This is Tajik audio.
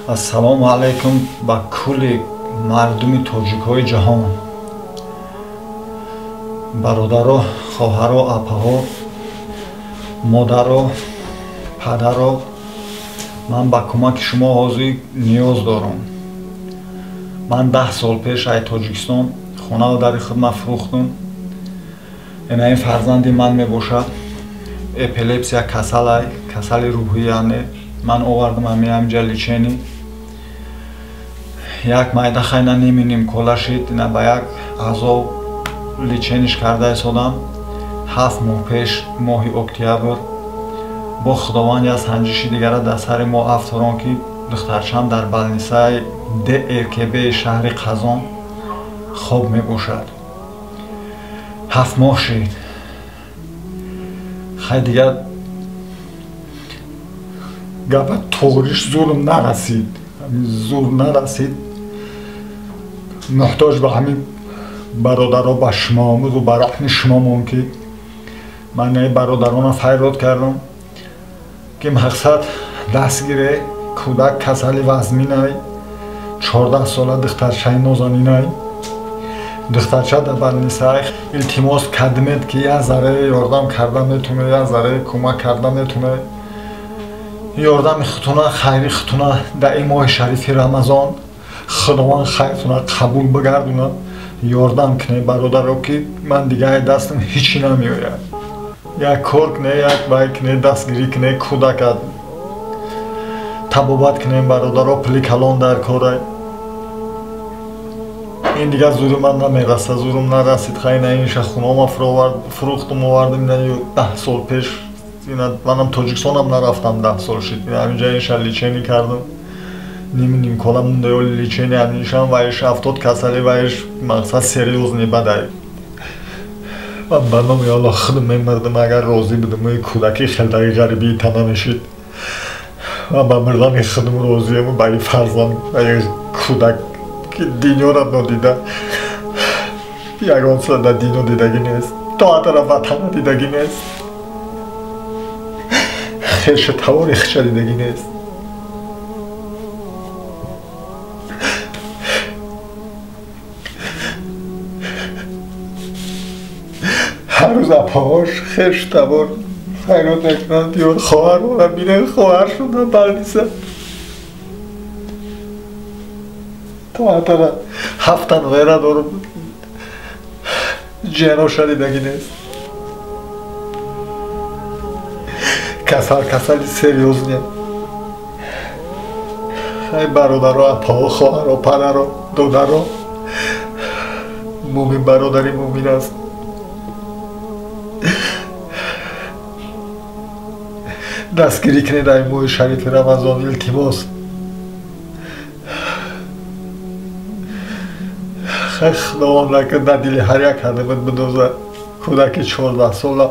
Ассалому алайкум ба кулли мардуми тоҷикҳои ҷаҳон. Бародаро, хоҳаро, апаҳо, модаро, падаро, ман ба кӯмаки шумо ҳозир ниёз дорам. Ман 10 сол пеш ай Тоҷикистон хонаву дари худма фурӯхтум. Ина ин фарзанди ман мебошад. Эпилепсия касалай, касали рӯҳӣ, яъне ман овардам ҳаминҷа лечение. Як майда хайна ниминим кола шид, ина ба як азоб лечениш карда истодам. 7 моҳ пеш, моҳи октябр, бо Худованд як санҷиши дигара дар сари мо афторон, ки духтарчам дар балнисаи ДРКБ шаҳри Қазон хоб мебошад. 7 моҳ шид. Хай дигар гапа тоғриш зурм нарасид, зур нарасид. Муҳтоҷ ба ҳамин бародаро, ба шумоамуду ба раҳми шумомон, ки ман ин бародарона файрод кардам, ки мақсад дастгире кӯдак касали вазминай, 14 сола духтарчаи нозанинай, духтарча дар балнисай. Илтимос кардимед, ки як зарраи ёрдам карда метуне, як зарраи кӯмак карда метуне. Ёрдами худтуна, хайри худтуна дар ин моҳи шарифи Рамазон Худованд хайртуна қабул бигардонад. Ёрдам кунед бародаро, ки ман дигари дастам ҳичи намеояд. Як кор кунед, як вай кунед, дастгирӣ кунед, кӯдака табобат кунед бародаро, пули калон дар корай. Ин дигар зури ман намераса, зурум нарасид. Хайна инша хунома фурӯхтум, овардам ина 10 сол пеш. Ина манам Тоҷикистонам нарафтам, 10 сол шид. Ина ҳаминҷа инша лечение кардам. Ним кола монда ё лечение ҳаминшам, ваиш 70 касали, ваиш мақсад серьёзный бадай. Ман ба номи Аллоҳ худам мемурдам, агар розӣ будам, ин кӯдаки хелдаги ғарибии тана мешид. Ман ба мурдани худам розиям, ба ин фарзанд, ба ин кӯдак ки дунёро нодида, ягон чиза дар дунё дидагӣ нест, то ҳаттара ватана дидагӣ нест, хешу тавори хича дидагӣ нест. Ҳар рӯз апаҳош хешу табор файрод мекунанд, ё хоҳарона бинед, хоҳар шуда балниса. То ҳаттара 7 ғайра дорум, ҷеноша дидагӣ нест. Касал, касали серьёзне. Хай бародаро, апаҳо, хоҳаро, падаро, додаро, мумин бародари мумин аст. Дастгирӣ кунед ай моҳи шарифи Рамазон, илтимос. Хай Худованд накард дар дили ҳар як ҳадамат бидозад кӯдаки 14 сола.